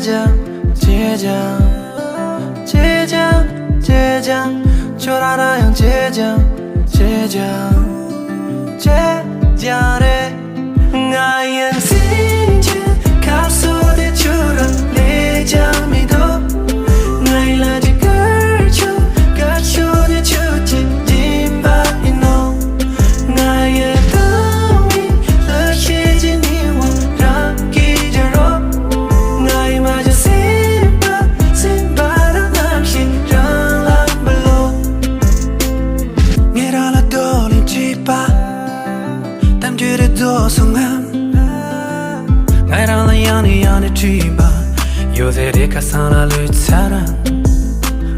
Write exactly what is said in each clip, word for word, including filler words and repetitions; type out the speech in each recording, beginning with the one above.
ཅེས་ཀྱང་ཅེས་ཀྱང་ཅེས་ཀྱང་ཅེས་ཀྱང་ཁྱོད་རང་རང་ཡང་ཅེས་ཀྱང་ཅེས་ཀྱང་ཅེས་ཀྱང་རེད། ང་ཡང་སེམས་ཀྱི་ཁ་ཕྱོགས་དེ་ཁྱོད་རང་ལས་ཀྱང་མི་འདུག་ང་ཡི་ལ་ཅི་དཀར་ཆུ་དཀར་ཆུ་དེ་ཁྱོད་ཀྱི་སྦྱིན་པ་ཡིན་ནོ། ང་ཡི་དང་མི་ལ་ཤེས་ཀྱི་ཉི་འོད་རང་གིས་སྦྱར་རོགས། ང་ཡི་མ་བྱ་སེམས་པ་སེམས་པ་རང་རྣམ་ཤེས་རང་ལ་འབུལ་ལོ། ངས་རང་ལ་བགྲོ་གླེང་བྱས་པ། གཏམ་རྒྱུད་རེ་རྫོགས་སོང་ངམ། ང་རང་ལ་ཡང་ནས་ཡང་ནས་དྲིས་པ། ཡོད་ཚད་རེ་ཁ་སང་ལ་ལུས་ཚར་རམ།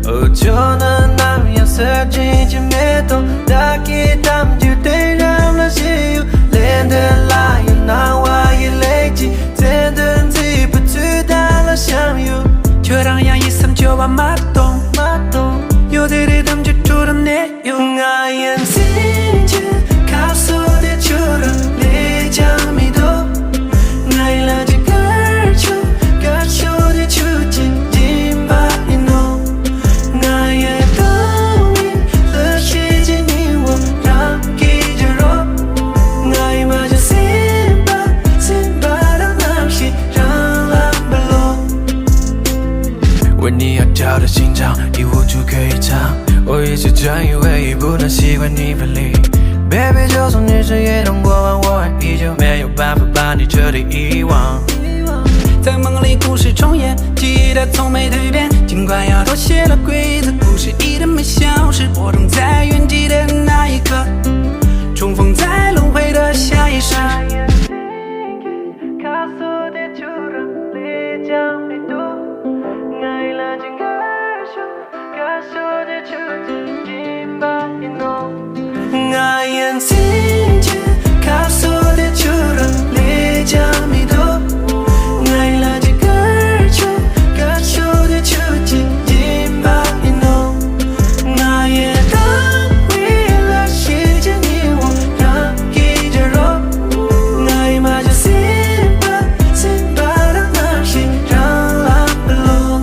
འུ་ཅོ་ནི་ནམ་ཡང་སྲོལ་རྒྱུན་གྱི་མེ་ཏོག་བདག་གི་གཏམ་རྒྱུད་དེང་རབས་ལ་བཞད་ཡོད། ལས་འདི་ལ་ཡང་སྣང་བ་ཡི་ལེགས་སྐྱེས་ཚེ་འདི་མཛེས་པའི་ཚུལ་དག་ལ་བཤམས་ཡོད། ཁྱོད་རང་ཡང་ཡིད་སེམས་སྐྱོ་བ་མ་གཏོང་། མ་གཏོང་། ཡོད་ཚད་རེ་གཏམ་རྒྱུད་དྲུག་རུ་གནས། ང་ཡང་སེམས་ཀྱི་ཁ་ཕྱོགས་དེ་ཁྱོད་རང་ལས་ཀྱང་མི་འདུག་ང་ཡི་ལ་ཅི་དཀར་ཆུ་དཀར་ཆུ་དེ་ཁྱོད་ཀྱི་སྦྱིན་པ་ཡིན་ནོ། ང་ཡི་དང་མི་ལ་ཤེས་ཀྱི་ཉི་འོད་རང་གིས་སྦྱར་རོགས། ང་ཡི་མ་བྱ་སེམས་པ་སེམས་པ་རང་རྣམ་ཤེས་རང་ལ་འབུལ་ལོ། 为你而跳的心脏，一无助可以唱。我一直专以为已不能习惯你分离。Baby，就算你是一种过往，我依旧没有办法把你彻底遗忘。在梦里故事重演，记忆它从没蜕变。尽管要妥协了规则，故事依然没消失。我正在原地的那一刻，重逢在轮回的下一世。 ཁ་སོ་དེ་ཁྱོད་རང་ལས་ཀྱང་མི་འདུག་ང་ཡི་ལ་ཅི་དཀར་ཤོག་དཀར་ཤོག་དེ་ཁྱོད་ཀྱི་སྦྱིན་པ་ཡིན་ནོ། ང་ཡང་སེམས་ཀྱི་ཁ་སོ་དེ་ཁྱོད་རང་ལས་ཀྱང་མི་འདུག་ང་ཡི་ལ་ཅི་དཀར་ཤོག་དཀར་ཤོག་དེ་ཁྱོད་ཀྱི་སྦྱིན་པ་ཡིན་ནོ། ང་ཡི་དང་མི་ལ་ཤེས་ཀྱི་ཉི་འོད་རང་གིས་སྦྱར་རོགས། ང་ཡི་མ་བྱ་སེམས་པ་སེམས་པ་རང་རྣམ་ཤེས་རང་ལ་འབུལ་ལོ།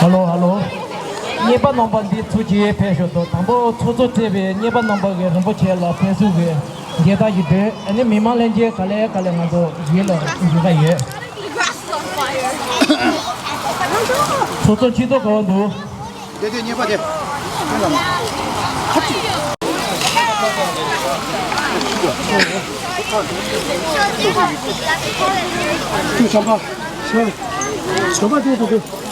ཧ་ལོ། ཧ་ལོ། རྔན་པ་རྣམ་པ་འདི་ཚོ་གིས་ཕེབས་ཤོག་དང་། དང་པོ་ཚོགས་གཙོ་གཙོས་པའི་རྔན་པ་རྣམ་པ་གིས་རིན་པོ་ཆེ་ལ་ཕེབས་བསུ་གི་མཇལ་དར་ཞིག་སྒྲོན། ཨ་ནི་མི་མང་ལྷན་རྒྱས་ག་ལེ་ག་ལེ་ང་ཚོ་ཡུལ་ལ་འགྲོ་གི་ཡོད། ཚོགས་གཙོ་ཁྱེད་ཚོ་ག་པར་འདུག་དེ་དེ་རྔན་པ་དེ། ཁྱུང་བྱམས་པ། ཁྱུང་བྱམས་པ་དེ་དེ་དེ།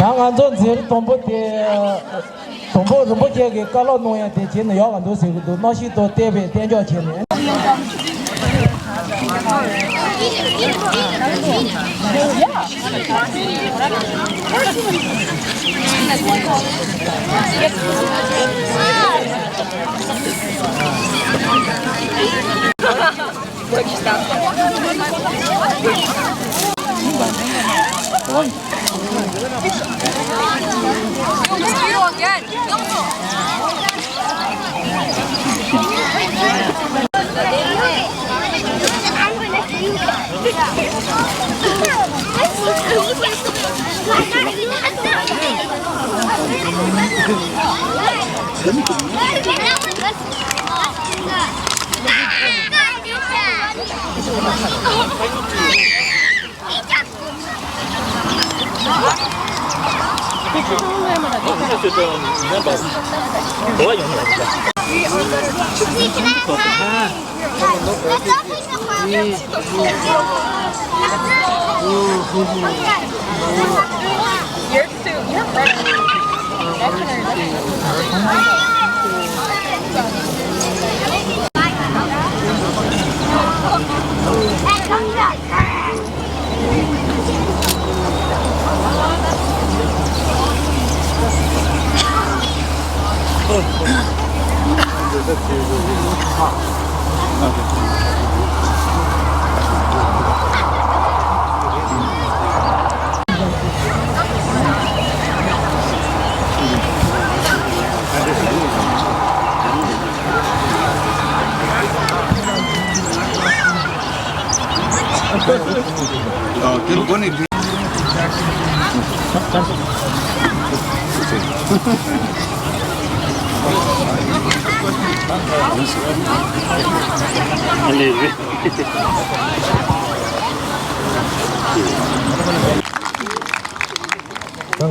ད་ང་ཚོ་འཛིན་གྲྭ་དང་པོ་དེ། དང་པོ་རིན་པོ་ཆེ་གིས་བཀའ་སློབ་གནང་ཡ་དེ་བྱས་ན་ཡག་ག་འདུག་ཟེར་གི་འདུག་གནམ་གཤིས་ཐོག་བལྟས་པའི་གཏན་འཇགས་བྱས་ནས།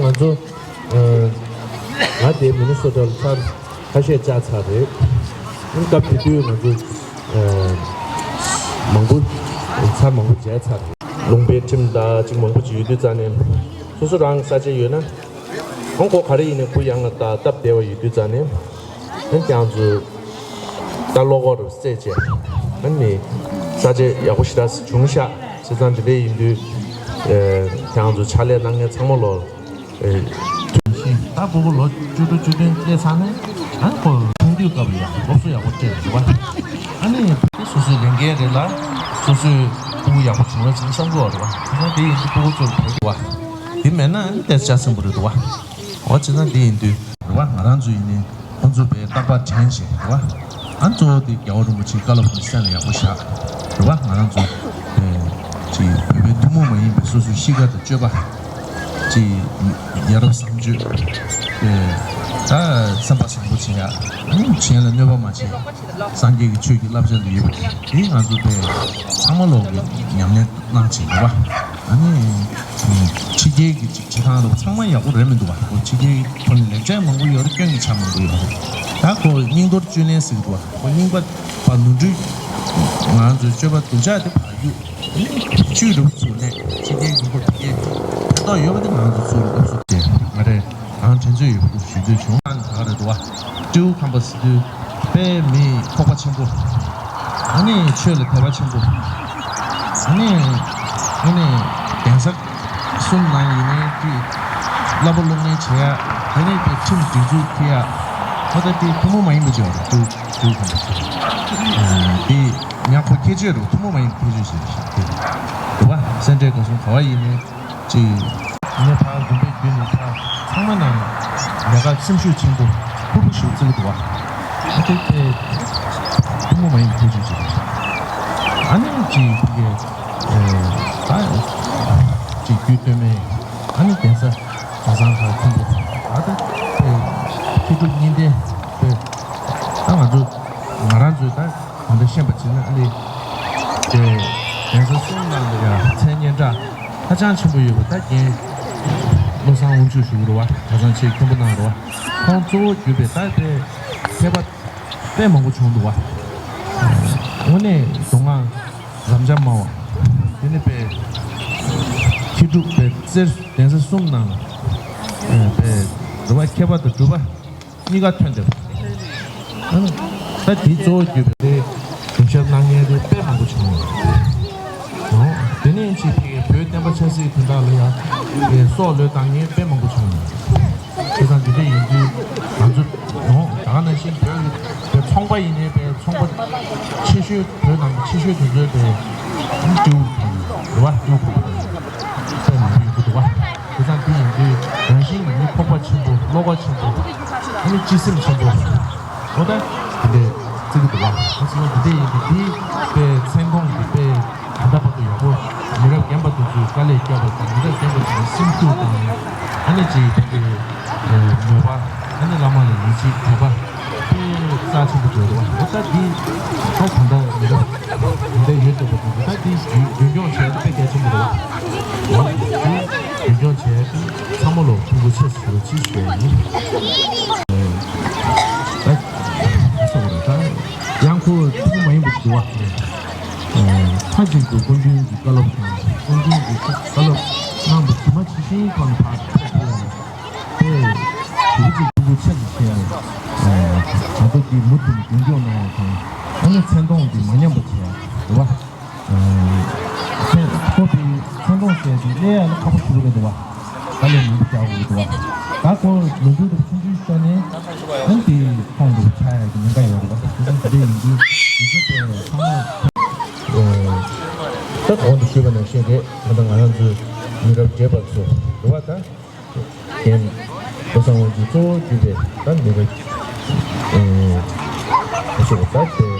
ང་ཚོ་ང་དེ་མི་ནི་སོ་ཊ་ལ་ཚར་ཁ་ཤས་བཅར་ཚར་རེད། སྐབས་དེ་དུས་ང་ཚོ་མང་པོ་ཚར་མང་པོ་མཇལ་ཚར་རེད། ལུང་པའི་ཁྲིམས་དང་ཅིག་མང་པོ་ཅིག་ཡོད་དུས་ཙང་ནས་སོ་སོ་རང་ས་ཆ་ཡོད་ན་ཁོང་ཁོ་ག་རེ་ཡིན་ནའི་ཁོ་ཡང་ལ་ད་སྟབས་བདེ་བ་ཡོད་དུས་ཙང་ནས། ཨན་ཁྱེད་རང་ཚོས་ད་བློ་ཁོག་རུ་བསྲེས་བྱས། ཨན་ནི་ས་ཆ་ཡག་པོ་ཞེ་དྲག་བྱུང་ཤག་བྱས་ཙང་དེ་འདྲ་ཡིན་དུས། ཨེ། ཁྱེད་རང་ཚོ་ཕྱག་ལས་གནང་མཁན་ཚང་མ་ལོ། ཨེ། ད་སྤུ་གུ་ལོ་བཅུ་དྲུག་བཅུ་བདུན་སླེབས་ཚར་ནས་ཨན་ཁོ་ཆུང་དུས་སྐབས་ལ་ཡང་སློབ་གསོ་ཡག་པོ་སྤྲད་འདུག་བ། ཨ་ནི་སོ་སོའི་ལས་འགན་རེད་ལ་སོ་སོའི་སྤུ་གུ་ཡག་པོ་བྱུང་བ་ཅིག་བསམ་གྱི་ཡོད་རེད་བ། དེ་ཡིན་དུས་སྤུ་གུ་ཚོར་བོད་འདུག་བ། དེ་མེད་ན་ཨན་ཏེ་ལྕགས་སྲིན་པོ་རེད་འདུག་བ། འོ་བྱས་ཙང་དེ་ཡིན་དུས། རེད་བ། ང་རང་ཚོ་ཡིན་ནའི་ཁོང་ཚོ་དཔེ་རྟག་པར་དྲན་བྱས་རེད་བ། ཨ་གཙོ་བོ་དེ་རྒྱལ་བ་རིན་པོ་ཆེའི་བཀའ་སློབ་དེ་སེམས་ལ་ཡག་པོ་བཞག་རེད་བ། ང་རང་ཚོ་དཔེ་ཅིག་བོད་པའི་ཐུན་མོང་མ་ཡིན་པའི་སོ་སོའི་གཤིས་ཀ་དང་སྤྱོད་པ་ཅིག་ཡ་རབས་བཟང་སྤྱོད་དཔེ་ད་སེམས་པ་བཟང་པོ་བྱེད་ཡ། ཨ་ནི་གཞན་ལ་གནོད་པ་མ་བྱེད་ཡ། སངས་རྒྱས་ཀྱི་ཆོས་ཀྱི་བསླབ་བྱ་འདི་ཡོད་པ་དེ་ང་ཚོ་དཔེ་ཚང་མ་ལོག་གི་ཉམས་ལེན་གནང་བྱེད་དགོས་པ། ཨ་ནི་ཕྱི་རྒྱལ་གྱི་ཅིག་བྱེད་སྟངས་རུ་ཚང་མ་ཡག་པོ་རེད་མི་འདུག་བ། ཁོ་ཕྱི་རྒྱལ་གྱི་ཐོག་ནས་ལེགས་ཆ་མང་པོ་ཡོད་རེད། སྐྱོན་གྱི་ཆ་མང་པོ་ཡོད་རེད། ད་ཁོ་སྙིང་དོར་བཅུད་ལེན་ཟེར་གི་འདུག་བ། ཁོ་རྙིང་པ་བ་ནོར་འཁྲུལ་ང་ཚོའི་སྤྱོད་པ་སྡུག་ཅག་དེ་བར་བརྒྱུད་བཅུད་རུ་ཚུར་ལེན། ཕྱི་རྒྱལ་གྱི་ཁོ་ཕྱི་རྒྱལ་ཕན་ཐོགས་ཡོད་པ་དེ་ང་ཚོ་ཚུར་སློབ་གསོ་བྱས་ང་རེ། རང་དྲན་ཚོད་ཡོད་པ་འདུག་ཞུ་འདོད་བྱུང་། ཨ་ནི་ད་ག་རེ་འདུག་བ། སྤྲེའུ་ཁམས་པ་ཟེར་དུས་དཔེ་མི་ཁོག་པ་ཆེན་པོ། ཨ་ནི་ཆོས་ལ་དད་པ་ཆེན་པོ། ཨ་ནི་ཨ་ནི་གདན་ས་གསུམ་ནང་ཡིན་ནའི་དེ་བསླབ་པ་སློབ་གཉེར་བྱེད་ཡ། དེ་ནས་དེ་ཁྲིམས་སྒྲིག་འཛུགས་ཁྲིད་ཡ། ཨོ་ད་དེ་ཐུན་མོང་མ་ཡིན་པ་ཅིག་ཡོད་རེད། སྤྲེའུ་སྤྲེའུ་ཁམས་པ་ཟེར་དུས། དེ་ཡང་ཁོ་ཁྱད་ཆོས་རེད། ཐུན་མོང་མ་ཡིན་པའི་ཁྱད་ཆོས་ཤིག་རེད་ཤག་དེ་རེད་བ། སེ་འབྲས་དགའ་གསུམ་ག་བ་ཡིན་ནའི། ཅིག་ངས་ཕར་དགོན་པའི་བརྒྱུད་ནས་ཕར་ཚང་མ་ནང་ལས་ཀ་སེམས་ཤུགས་ཆེན་པོ་ཕུར་བུ་ཞིག་བརྩི་གི་འདུག་བ། ཨ་དེ་དེ་ཐུན་མོང་མ་ཡིན་པའི་ཁྱད་ཆོས་ཅིག་རེད། ཨ་ནི་ཅིག་ཕ་གི་ཨེ་ད་ཅིག་རྒྱུད་སྟོད་སྨད་ཨ་ནི་གདན་ས་གྲྭ་ཚང་ཁག་ཆེན་པོ་ཨ་དེ་དེ་མཁས་གྲུབ་གཉིས་ལྡན་དེ་ད་ང་ཚོ་ང་རང་ཚོའི་ད། ད་ལྟ་ཤེས་པ་བྱས་ན་ཨ་ནི། དེ་གདན་ས་གསུམ་ནང་ལ་ཡང་མཚན་སྙན་གྲགས་ཧ་ཅང་ཆེན་པོ་ཡོད་པ། ད་རྒན་བློ་བཟང་དབང་ཕྱུག་ཞུ་གི་རེད་བ། གྲྭ་ཚང་ཆེས་མཁན་པོ་གནང་རེད་བ། ཁོང་གཙོ་བོ་གྱུར་པའི་ད་དཔེ་མཁས་པ་དཔེ་མང་པོ་བྱུང་འདུག་བ། དངོས་གནས་མདོ་སྔགས་རབ་འབྱམས་སྨྲ་བ། དེ་ནས་དཔེ་མཁས་གྲུབ་དཔེ་རྩེར་གདན་ས་གསུམ་ནང་ལ་དཔེ་རེད་བ། མཁས་པ་དང་གྲུབ་པ། གཉིས་ཀ་ཐོན་ཏེ། ཨ་ནི། ད་དེ་གཙོ་བོ་གྱུར་པའི་དེ་སྡིངས་ཆ་གནང་མཁན་དེ་དཔེ་མང་པོ་བྱུང་བ། ཨོ། དེ་ནས་ཅིག་ཕ་གིའི་བོད་བསྟན་པ་ཆབ་སྲིད་དོན་དག་ལ་ཡང་དེ་སྲོག་བློས་བཏང་མཁན་དཔེ་མང་པོ་བྱུང་བ། བྱས་ཙང་དེ་འདྲ་ཡིན་དུས་ང་ཚོ་ཨོ་ད་ག་ནང་བཞིན་བོད་ཀྱི་བོད་ཚོང་པ་ཡིན་ནའི་བོད་ཚོང་པ་ཆེ་ཤོས་བོད་ནང་གི་ཆེ་ཤོས་དེ་ཚོའི་བོད་སྤྲེའུ་དང་རེད་བ། སྤྲེའུ་ཕུང་པོ་དང་དཔེ་མང་པོ་ཡོད་ཀྱི་འདུག་བ། དེ་ཙང་དེ་ཡིན་དུས་རང་བཞིན་གྱི་མི་ཁོག་པ་ཆེན་པོ། བློ་ཁོག་ཆེན་པོ། ཨ་ནི་སྤྱི་སེམས་ཆེན་པོ། འོ་ད་དེ་འདྲའི་བརྩི་གི་འདུག་བ། ཨ་ཙི་ཡང་དེ་འདྲ་ཡིན་དུས་དེའི་དཔེ་མཚན་གོང་གི་དཔེ་ད་ལྟ་བར་དུ་ཡག་པོ་མི་རབས་རྒན་པ་དེ་ཚོས་དཀའ་ལས་བརྒྱབ་པ་དང་། མི་རབས་རྒན་པ་དེ་ཚོའི་སེམས་ཤུགས་དང་། ཨ་ནི་ཅིག་དེ་གི་མོས་པ། ཨ་ནི་བླ་མ་ལ་ཡིད་ཆེས་དད་པ་དཔེ་རྩ་ཆེན་པོ་བརྗོད་འདུག་བ། འོ་ད་འདི་ད་ད་ལྟ་མི་རབས་དེ་འདྲ་ཡོད་འདུག་པ་དེ་ད་འདི་རྒྱུན་སྐྱོང་བྱས་དཔེ་གལ་ཆེན་པོ་རེད་བ། རྒྱུན་སྐྱོང་བྱས་ཚང་མ་ལོ་ཕུང་པོ་ཆེ་ཞུ་རོགས་ཅེས་ཞུ་ཡ་ཡིན། ད་ག་ཟེར་བ་རེད། ད་ཡང་ཁོ་ཐུགས་མ་ཡིན་པ་ཞུ་བ་རེད། མཐའ་གཅིག་ཏུ་སྐུ་མདུན་གྱི་བཀའ་སློབ་དང་། སྐུ་མདུན་གྱི་བཀའ་སློབ་གནང་བ་ཇི་མ་ཇི་བཞིན་ཐོག་ནས་ཕར་ཕེབས་ཐུབ་ཡ་ནས་དེ་ཞུ་གཅིག་ཐུགས་ཁུར་ཆེ་ཞུ་བྱས་ནས་ང་ཚོ་འདི་མུ་མཐུད་ནས་རྒྱུན་སྐྱོང་གནང་ཡ་དང་། ཨ་ནི་མཚན་མཐོང་འདི་མ་ཉམས་པ་བྱས་རེད་བ། ཁོ་དེ་མཚན་མཐོང་བྱས་ཏེ་སླེབས་ཡ་ལ་ཁག་པོ་ཞིག་རེད་འདུག་བ། དཀའ་ལས་མང་པོ་རྒྱག་དགོས་འདུག་བ། ད་ཁོ་ལོ་རྒྱུས་དང་ཆུང་ཆུང་ཤོར་ནས་ཨ་ནི་དེ་ཁོང་དུ་ཆགས་ཡ་གི་ཉེན་ཁ་ཡོད་རེད་བ། དེ་ཚོ་དེ་འདྲ་ཡིན་དུས་དེ་ཚོ་དེ་ཚང་མ། ད་གོང་དུ་ཞུས་པ་ནང་བཞིན་རེད། ད་ལྟ་ང་རང་ཚོའི་མི་རབས་རྒས་པ་ཚོ་རེད་བ། ད། རྒན་བློ་བཟང་དབང་ཕྱུག་གཙོ་བོ་གྱུར་པའི་ད་མི་རབས་ཨེ་ཁ་ཤས་ཀྱིས་ད་དེ་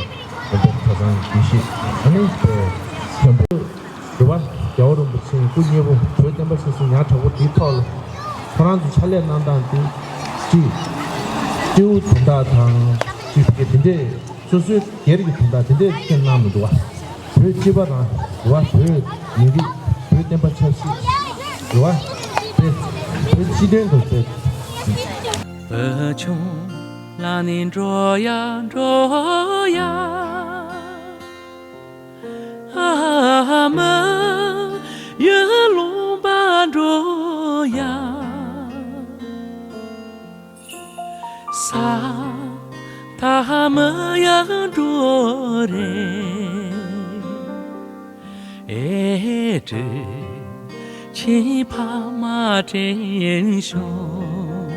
དགོན་པའི་གྲྭ་ཚང་དགེ་བཤེས་ཨ་ནི་དེ་མཁན་པོ་རེད་བ། རྒྱལ་བ་རིན་པོ་ཆེའི་སྐུ་མཉེལ་པོ་བོད་བསྟན་པ་ཆབ་སྲིད་ཉག་ཕྲ་བོ་འདིའི་ཐོག་ལ་ཁོ་རང་ཚོ་ཕྱག་ལས་གནང་སྟངས་དེ་ཅིག་སྤྲེའུ་དོན་དག་དང་ཅིག་དེ་འདྲས་སོ་སོའི་སྒེར་གྱི་དོན་དག་དེ་འདྲས་ཁྱོན་གནང་མི་འདུག་བ། བོད་སྤྱི་པ་དང་། རེད་བ། བོད་མི་རིགས། བོད་བསྟན་པ་ཆབ་སྲིད། རེད་བ། དེ་ དེ་ཕྱི་དོན་དུ་བྱེད། བུ་ཆུང་ལ་ནི་འགྲོ་ཡ་འགྲོ་ཡ། ཨ་མ་ཡར་ལུང་པར་འགྲོ་ཡ། ས་མཐའ་མར་ཡར་འགྲོ་རེ། ཨེ་དྲི་ཆེན་ཕ་མ་དྲན་བྱུང་།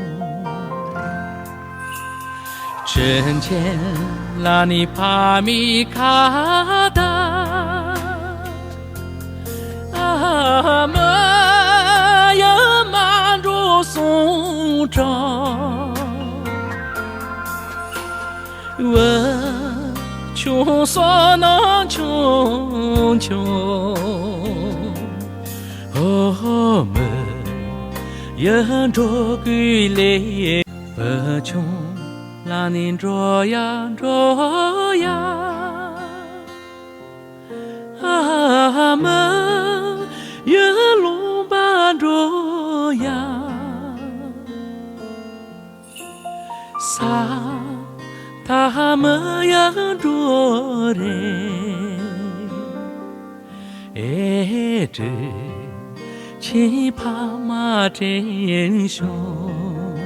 དྲིན་ཆེན་ལ་ནི་ཕ་མའི་ཁ་བརྡ། ཨ་མ་ཡར་མར་འགྲོ་སོང་དྲག། བུ་ཆུང་བསོད་ནམས་ཆུང་ཆུང་། ཨ་མ་ཡར་འགྲོ་དགོས་ལེ། བུ་ཆུང་ལ་ནི་འགྲོ་ཡ་འགྲོ་ཡ། ཨ་མ་ཡར་ལུང་པར་འགྲོ་ཡ། ས་མཐའ་མར་ཡར་འགྲོ་རེ། ཨེ་དྲི་ཆེན་ཕ་མ་དྲན་བྱུང་།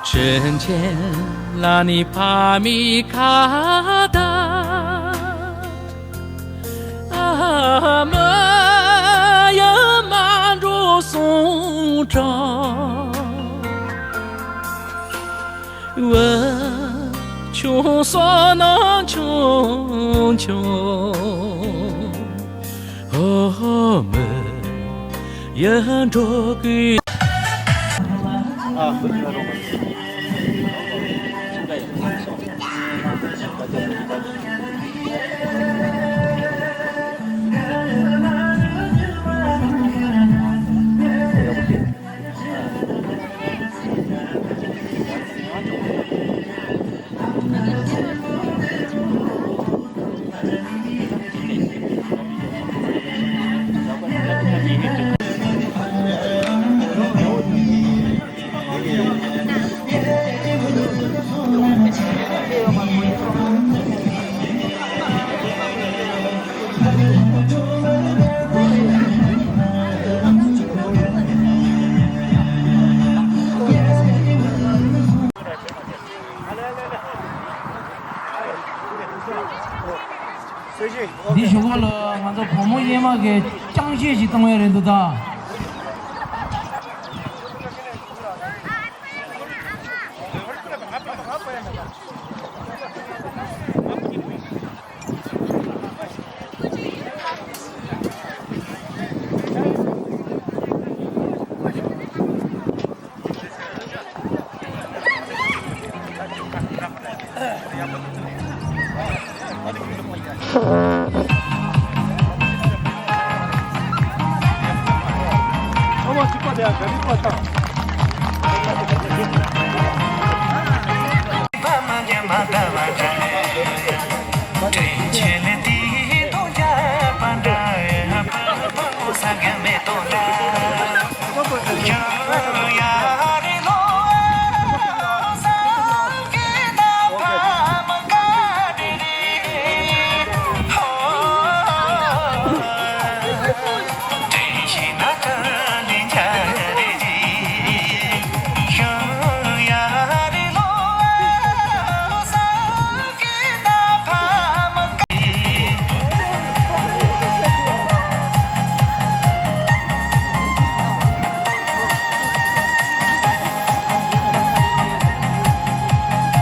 དྲིན་ཆེན་ལ་ནི་ཕ་མའི་ཁ་བརྡ། ཨ་མ་ཡར་མར་འགྲོ་སོང་དྲག། བུ་ཆུང་བསོད་ནམས་ཆུང་ཆུང་། ཨ་མ་ཡར་འགྲོ་དགོས། འདི་གཞུག་གུ་ལ་ང་ཚོ་བུ་མོ་གཡས་མ་གི་རྐྱང་གཞས་ཤིག་གཏོང་ཡ་རེད་འདུག་ད།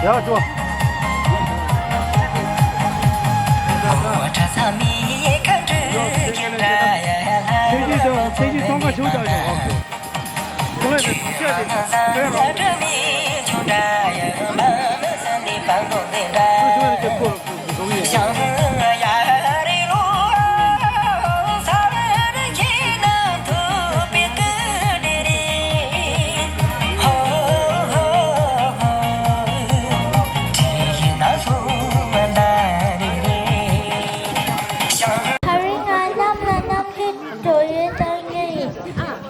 ཡ་འགྲོ། ད་རིང་ང་གནམ་ལ་གནམ་གྱི་བྲོ་ཡོལ་བཏང་གི་ཡིན།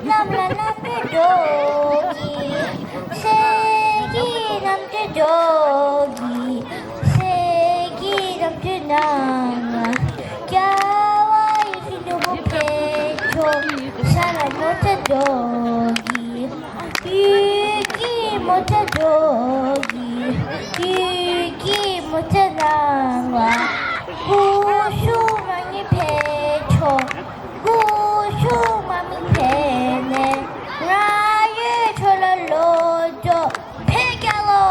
འགྲོ་གི། གསེར་གྱི་གནམ་གྲུ་འགྲོ་གི། གསེར་གྱི་གནམ་གྲུ་ནང་ལ་རྒྱལ་བ་ཡིད་བཞིན་ནོར་བུ་འཕེལ་འགྲོ། ས་ལ་མོ་ཊ་འགྲོ་གི། ཡུལ་གྱི་མོ་ཊ་འགྲོ་གི། ཡུལ་གྱི་མོ་ཊ་ནང་ལ་སྐུ་གཟུགས་མང་ཉུང་འཕེལ་འགྲོ། སྐུ་གཟུགས་མང་མི་འཕེལ་ནས་རང་ཡུལ་ཁྲོད་ལ་ལོ་འགྲོ་འཕེལ་རྒྱས་ལོ།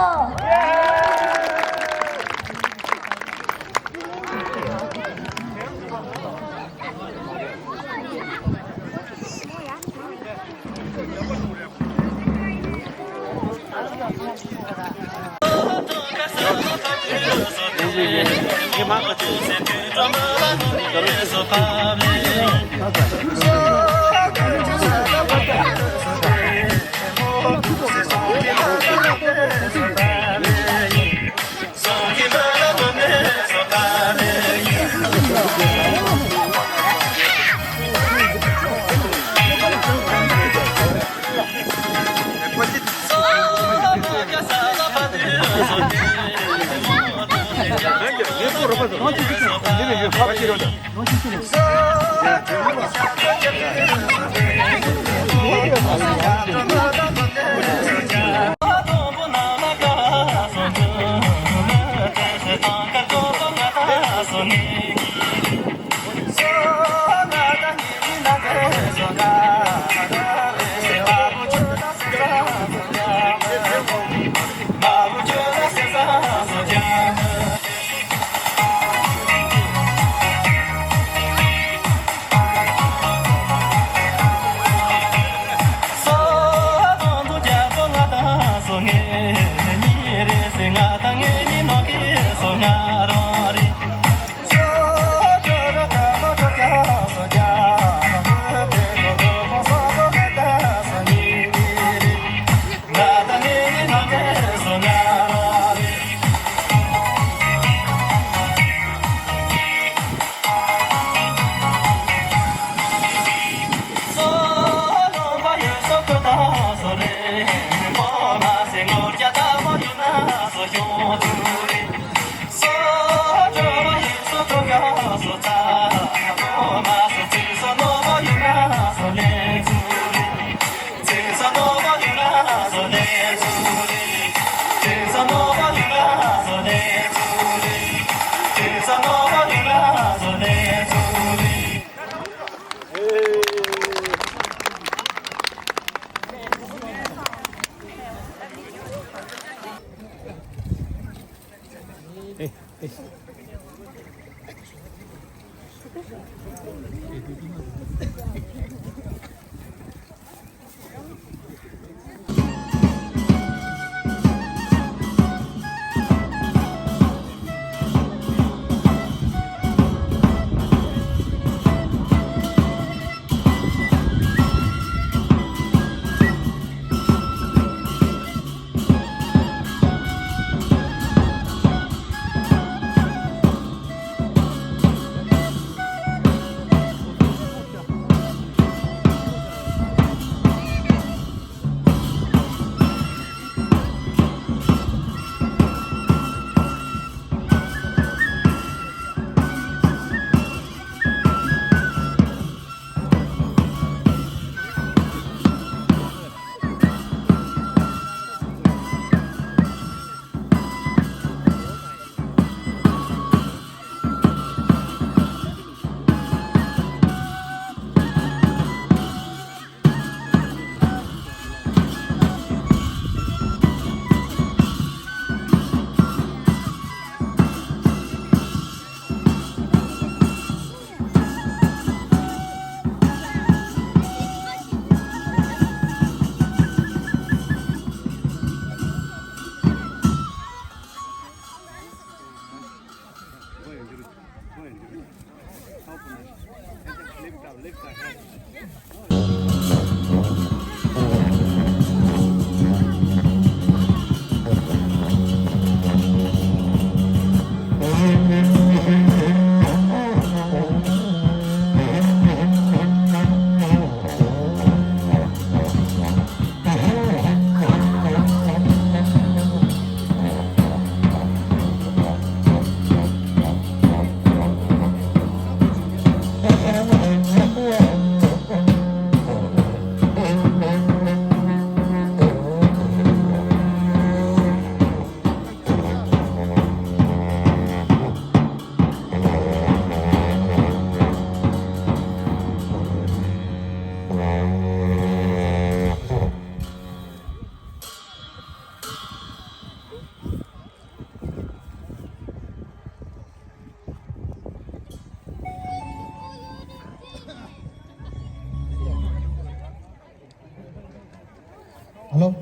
ཧ་ལོ།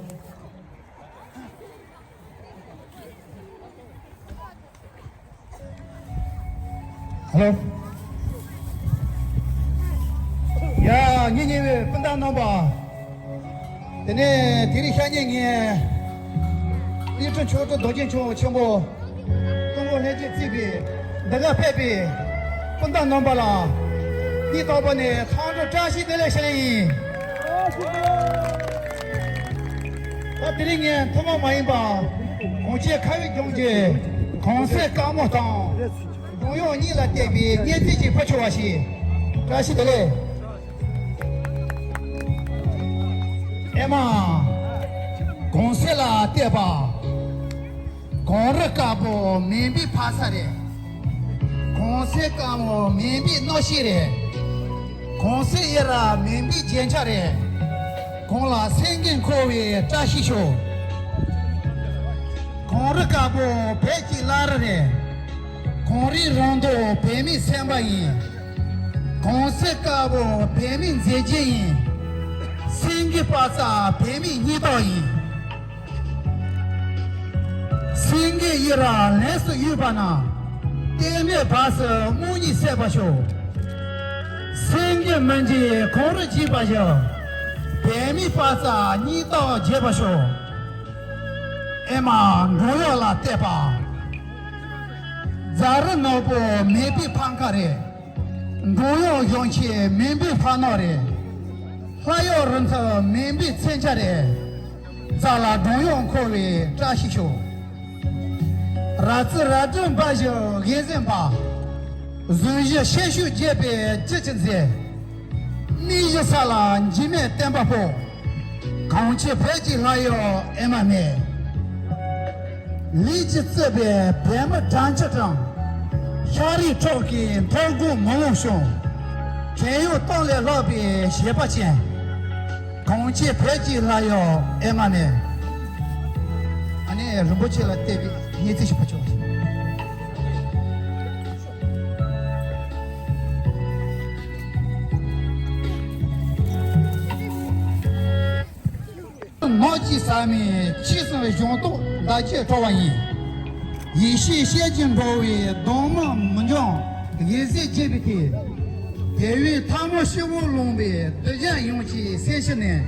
ཧ་ལོ། ཡ། ངེད་གཉིས་པའི་སྤུན་ཟླ་རྣམ་པ། དེ་ནས་དེ་རིང་ཤར་ཉིན་ངས་དབྱིག་སྤྲུལ་མཆོག་སྤྲུལ་རྡོ་རྗེ་འཆང་ཆེན་པོ། སྟོན་པ་ལྷན་རྒྱས་བརྩིས་པའི་འདི་གར་ཕེབས་པའི་སྤུན་ཟླ་རྣམ་པ་ལ་སྙིང་ཐག་པ་ནས་ཁམས་བཟང་བཀྲ་ཤིས་བདེ་ལེགས་ཞུ་ལེ་ཡིན། ད་དེ་རིང་ངས་ཐུན་མོང་མ་ཡིན་པ་གངས་ཅན་ཁ་བའི་ལྗོངས་ཀྱི་གུང་སེང་དཀར་མོ་དང་། འབྲོང་གཡོག་གཉིས་ལ་བརྟེན་པའི་སྙན་ཚིག་ཅིག་ཕུལ་ཆོག་པ་ཞིག་བཀྲ་ཤིས་བདེ་ལེགས། ཨེ་མ། གུང་སེང་ལ་བལྟས་པ། གངས་རི་དཀར་པོ་མུན་པའི་ཕ་ས་རེད། གུང་སེང་དཀར་མོ་མུན་པའི་སྣང་ཤེས་རེད། གུང་སེང་གཡུ་རལ་མུན་པའི་རྒྱན་ཆ་རེད། གངས་ལ་སེང་གེ་འཁོར་བའི་བཀྲ་ཤིས་ཤོག་གངས་རི་དཀར་པོ་བོད་ཀྱི་བླ་རི་རེད། གངས་རིའི་རང་མདོག་བོད་མིའི་སེམས་པ་ཡིན། གུང་སེང་དཀར་པོ་བོད་མིའི་མཛེས་རྒྱན་ཡིན། སེང་གེ་པ་སངས་བོད་མིའི་སྙིང་སྟོབས་ཡིན། སེང་གེ་གཡུ་རལ་ལེགས་སུ་གཡོས་པ་ན། ལྟད་མོའི་བར་སུ་རྨོངས་གཉིད་སད་པར་ཤོག་སེང་གེ་མི་འཇིགས་གངས་རི་འཇིགས་པར་ཤོག་བོད་མིའི་དཔའ་རྩལ་སྙིང་སྟོབས་རྒྱས་པར་ཤོག་ཨེ་མ། འབྲོང་གཡོག་ལ་བལྟས་པ། རྫ་རི་ནག་པོ་མུན་པའི་ཕམ་ཁ་རེད། འབྲོང་གཡོག་གཞོན་སྐྱེས་མུན་པའི་ཕ་ནོར་རེད། ལྷ་གཡོག་རི་མཐིལ་མུན་པའི་མཚོན་ཆ་རེད། རྫ་ལ་འབྲོང་གཡོག་འཁོར་བའི་བཀྲ་ཤིས་ཤོག་ར་རྩི་རལ་གྲི་འབར་བཞིན་གངས་གཟན་འབར། གཟུགས་གཞི་ཤེད་ཤུགས་རྒྱས་པའི་བཅུད་ཀྱི་མཛེས། སྨིན་བཞིན་ས་ལ་འཇིགས་མེད་བརྟན་པ་ཕོབ། གངས་ཅན་བོད་ཀྱི་ལྷ་གཡོག་ཨེ་མ་མེད། ལས་ཀྱིས་གཙོས་པའི་བོད་མི་གྲངས་ཅི་གྲངས། ཤ་རུས་ཁྲག་གི་མཐོ་སྒང་མི་ལོངས་ཤིང་། བྲན་གཡོག་སྟོབས་ལས་ལྷག་པའི་བཞེད་པ་ཅན། གངས་ཅན་བོད་ཀྱི་ལྷ་གཡོག་ཨེ་མ་མེད། ཨ་ནི་རིན་པོ་ཆེ་ལ་བལྟས་པའི་སྙན་ཚིག་ཞིག་ཕུལ་ཆོག་ནགས་ཀྱི་ཟ་མའི་ཆེས་བཟང་བའི་གཞོང་ཐོག་མདའ་རྒྱས་འཕྲོ་བ་ཡིན། ཡེ་ཤེས་ཤེལ་གྱི་འགྲོ་བའི་གདོང་དམར་མི་འཇོམས་གཡས་ཟས་རྒྱས་པའི་མཐིལ། དེ་བས་ཐལ་མོ་སྤྱི་བོར་ལོངས་པའི་གདུལ་བྱ་ཡོངས་ཀྱི་སེམས་ཤིང་ནས།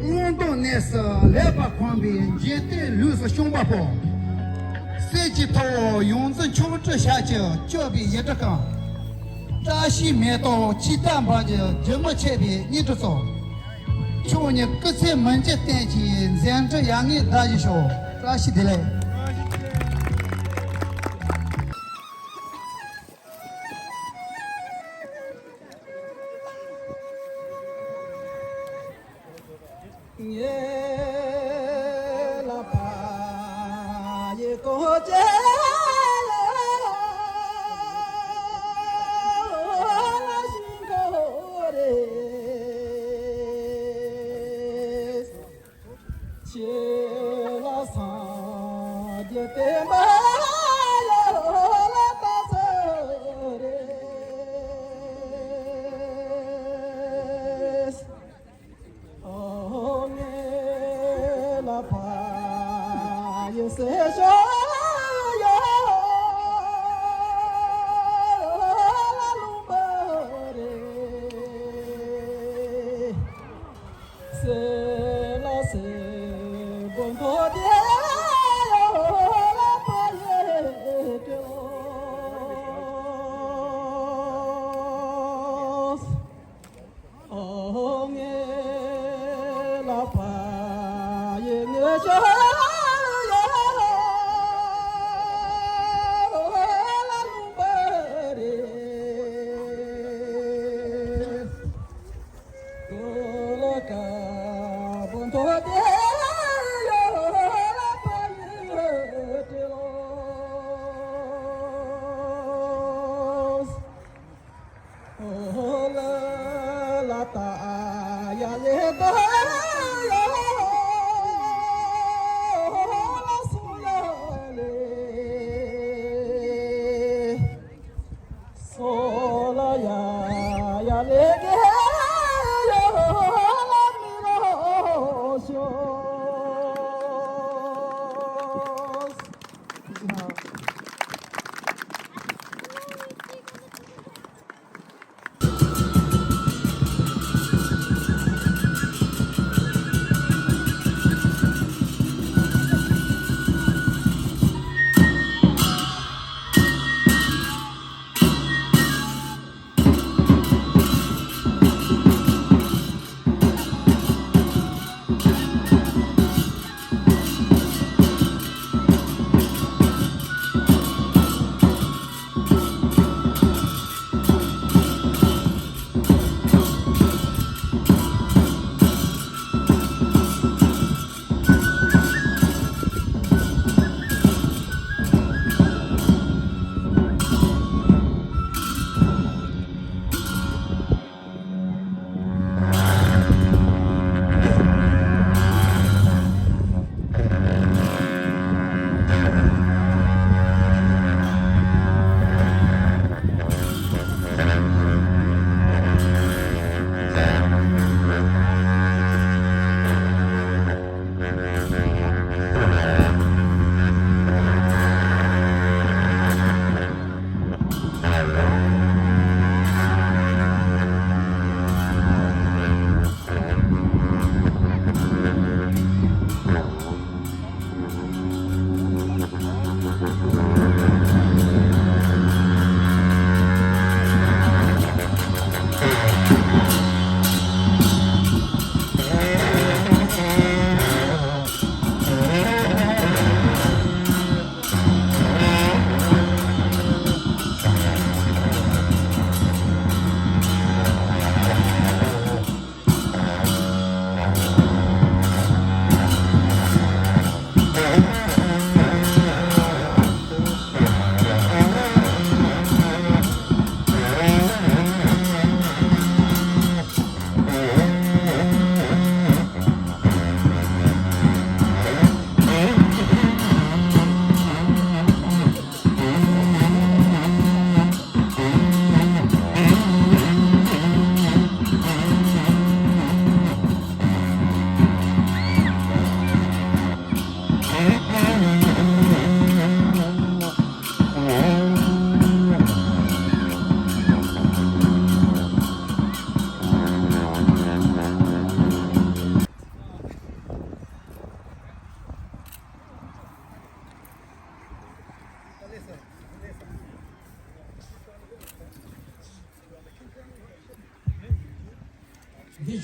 བླང་དོར་གནས་སུ་ལེགས་པར་གོམས་པའི་འཇིག་རྟེན་ལུས་སུ་ཤོང་བ་པོ། གསེར་གྱི་ཐུ་བོ་ཡོངས་འཛིན་མཆོག་སྤྲུལ་ཞལ་གྱིས་སྤྱོད་པའི་ཡིག་འབྲུ་གང་། བཀྲ་ཤིས་མེ་ཏོག་ཇི་ལྟར་འབར་གྱི་སྒྱུ་མ་ཆེ་བའི་སྙིགས་དུས་སུ། ཁྱོད་ཉིད་སྐུ་ཚེ་མི་འཇིག་བརྟན་གྱི་མཛད་འཕྲིན་ཡར་ངོའི་ཟླ་བཞིན་ཤོག་བཀྲ་ཤིས་བདེ་ལེགས།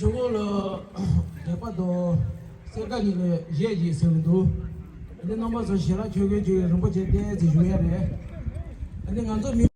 ཇོ་བོ་ལ་དད་པ་དང་གསེར་ཁ་གཉིས་ལ་གཞས་ཀྱིས་ཟེར་གྱི་འདུག་འདི་རྣམ་པ་ཚོ་ཞལ་ལག་མཆོད་མཁན་ཅིག་རིན་པོ་ཆེ་བསྟན་ཟེར་ཞུ་ཡ་རེད། འདི་ང་ཚོ་མི་